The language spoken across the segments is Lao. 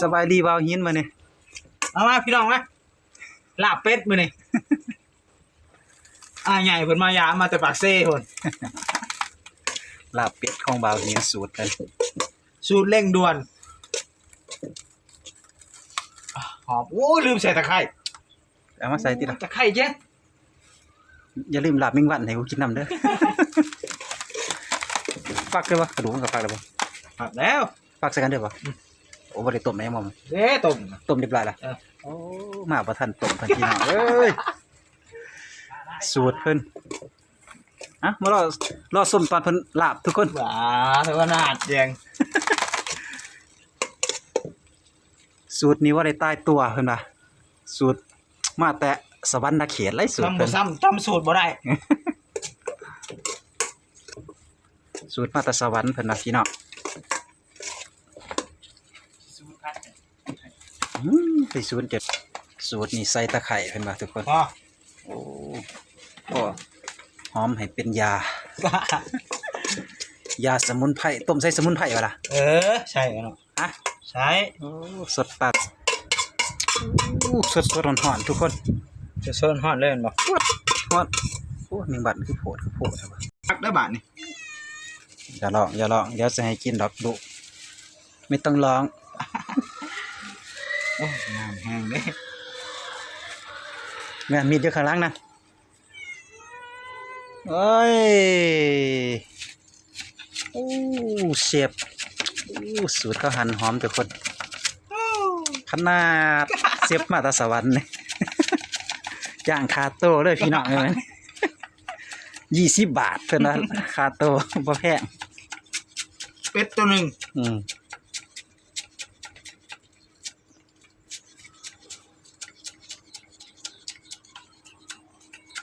ສະບາຍດີບ່າວຫີນມື້ນີ້ ມາ ມາພີ່ນ້ອງມາ ລາບເປັດມື້ນີ້ ອ້າຍໃຫຍ່ເພິ່ນມາຢາມ ມາແຕ່ປາກເຊພຸ້ນ ລາບເປັດຂອງບ່າວຫີນ ສູດເພິ່ນ ສູດເລັ່ງດ່ວນ ຫອມ ໂອ້ຍ ລືມໃສ່ຕະໄຄ ເອົາມາໃສ່ຕິລະ ຕະໄຄເຢັນ ຢ່າລືມລາບແມງວັນໃຫ້ກູກິນນຳເດີ ຟັກເດີບໍ່ ກະດູກມັນກະຟັກແລ້ວບໍ່ ຟັກແລ້ວ ຟັກໃສ່ກັນເດີບໍ່ ອືມ ໂອ້ ບໍ່ໄດ້ຕົ້ມແມ່ນບໍ່ ເດ້ຕົ້ມ ຕົ້ມຮຽບຮ້ອຍລະ ເອີ ໂອ້ ມາບໍ່ທັນຕົ້ມເພິ່ນພີ່ນ້ອງເອີຍ ສູດເພິ່ນ ອ່ະ ມາລໍ ລໍຊົມຕອນເພິ່ນລາບທຸກຄົນ ວ້າ ເພິ່ນວ່າໜາດແຈງ ສູດນີ້ບໍ່ໄດ້ຕາຍຕົວເພິ່ນວ່າ ສູດມາແຕ່ສະຫວັນນະເຂດເລີຍ ສູດເພິ່ນ ທຳບໍ່ຊ້ຳ ຈຳສູດບໍ່ໄດ້ ສູດມາແຕ່ສະຫວັນເພິ່ນວ່າພີ່ນ້ອງ ອືມ ໄປສູດເຈັດ ສູດນີ້ໃສ່ຕະໄຄເພິ່ນວ່າທຸກຄົນ ໂອ້ ໂອ້ ຫອມໃຫ້ເປັນຢາ ຢາສະໝຸນໄພ ຕົ້ມໃສ່ສະໝຸນໄພບໍ່ລະ ເອີ ໃສ່ເນາະ ຮະ ໃສ່ ໂອ້ ສົດຕາ ໂອ້ ສົດໆ ຮ້ອນໆ ທຸກຄົນ ສົດໆ ຮ້ອນໆ ເລີຍແມ່ນບໍ່ ຮ້ອນ ໂອ້ ແມງວັນຄືໂພດ ຄືໂພດແທ້ວະ ຄັກເດີບາດນີ້ ຢ່າຮ້ອງ ຢ່າຮ້ອງ ດຽວຊິໃຫ້ກິນດອກລູກ ໄມ່ຕ້ອງຮ້ອງ ໂອ້ຍ ງາມແຮງເດ້ ແມ່ນ ມີດຢູ່ຂ້າງຫຼັງນະ ໂອ້ຍ ໂອ້ ເຊບ ໂອ້ ສູດເຂົາຫັ້ນຫອມທຸກຄົນ ຂະໜາດເຊບມາແຕ່ສະຫວັນນີ້ ຈ້າງຄ່າໂຕເລີຍພີ່ນ້ອງເອີຍ ຍີ່ສິບບາດເພິ່ນວ່າ ຄ່າໂຕ ບໍ່ແພງ ເປັດໂຕໜຶ່ງ ອືມ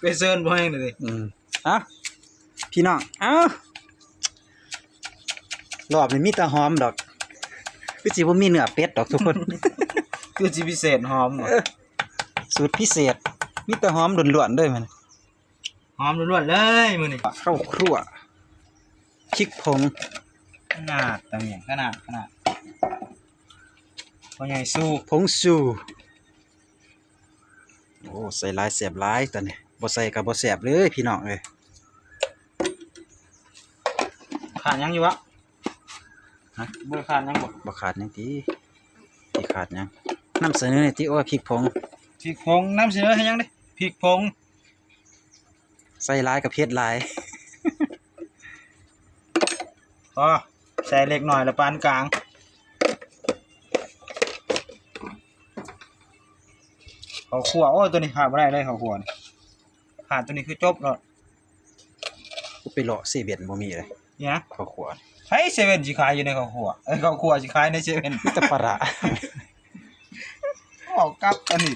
ໄປເຊີນບໍ່ແຮງເດ ອືມ ອ່ະ ພີ່ນ້ອງ ເອົ້າ ລອບນີ້ມີແຕ່ຫອມດອກ ຄືຊິບໍ່ມີເນື້ອເປັດດອກທຸກຄົນ ຄືຊິພິເສດຫອມ ເອີ ສູດພິເສດ ມີແຕ່ຫອມລ້ວນໆ ເລີຍມື້ນີ້ ຫອມລ້ວນໆ ເລີຍມື້ນີ້ ເຂົ້າຄົວ ພິກຜົງ ຂະໜາດ ຕຳຫຍັງ ຂະໜາດ ຂະໜາດ ພໍ່ໃຫຍ່ຊູ ຜົງຊູ ໂອ້ ໃສ່ຫຼາຍແຊບຫຼາຍ ຕອນນີ້ບໍ່ໃສ່ກະບໍ່ແຊບເລີຍພີ່ນ້ອງເອີຍ ຂາດຫຍັງຢູ່ວະ ຮະ ບໍ່ຂາດຫຍັງບໍ່ ບໍ່ຂາດຫຍັງຕິ ຊິຂາດຫຍັງ ນຳສະເໜີແດ່ຕິ ໂອ້ຍ ພິກຜົງ ພິກຜົງ ນຳສະເໜີໃຫ້ຫຍັງເດ ພິກຜົງ ໃສ່ຫຼາຍກະເຜັດຫຼາຍ ພໍ ໃສ່ເລັກນ້ອຍລະປານກາງ ເຂົ້າຂົ້ວ ໂອ້ຍ ໂຕນີ້ຂາດບໍ່ໄດ້ເລີຍ ເຂົ້າຂົ້ວນີ້ ຂາດໂຕນີ້ຄືຈົບໂລດ ໄປເລາະເຊເວັ່ນບໍ່ມີເລີຍ ຫຍັງ ເຂົ້າຂົ້ວ ໃຜເຊເວັ່ນຊິຂາຍຢູ່ໃນເຂົ້າຂົ້ວ ເອີ ເຂົ້າຂົ້ວຊິຂາຍໃນເຊເວັ່ນ ມີແຕ່ປາຮ້າ ເວົ້າກັບອັນນີ້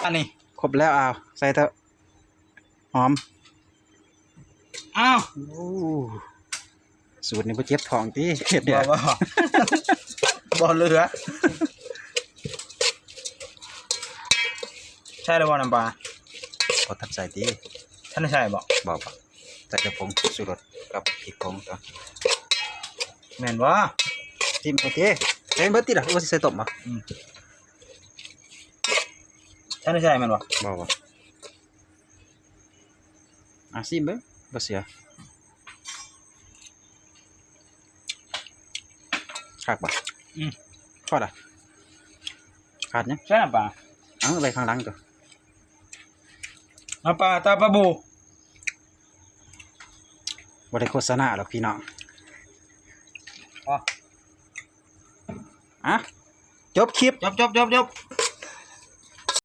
ອັນນີ້ ຄົບແລ້ວ ອ້າວ ໃສ່ເຖາະ ຫອມ ອ້າວ ໂອ້ ສູດນີ້ບໍ່ເຈັບທ້ອງຕິ ເຮັດແບບ ບໍ່ ບໍ່ເຫຼືອ ໃສ່ແລ້ວບໍ່ນ້ຳປາ ບໍ່ທັນໃສ່ຕິ ທັນໄດ້ໃສ່ບໍ່ ບໍ່ ບໍ່ ໃສ່ແຕ່ຜົງຊູລົດກັບພິກຜົງ ແມ່ນບໍ່ ຊິມເບິ່ງຕິ ໃສ່ເບິດຕິລະ ວ່າຊິໃສ່ຕົ້ມບໍ່ ອືມ ທັນໄດ້ໃສ່ແມ່ນບໍ່ ບໍ່ ບໍ່ ອ່ະ ຊີມເບິ່ງ ບໍ່ເຊື່ອ ຄັກບໍ່ ອືມ ພໍລະ ຂາດຫຍັງ ໃສ່ນ້ຳປາ ເອົາໄວ້ຂ້າງຫຼັງຕົວະ ນ້ຳປາຕາປາບູ ບໍ່ໄດ້ໂຄສະນາດອກພີ່ນ້ອງ ອໍ ອ່ະ ຈົບຄລິບ ຈົບ ຈົບ ຈົບ ຈົບ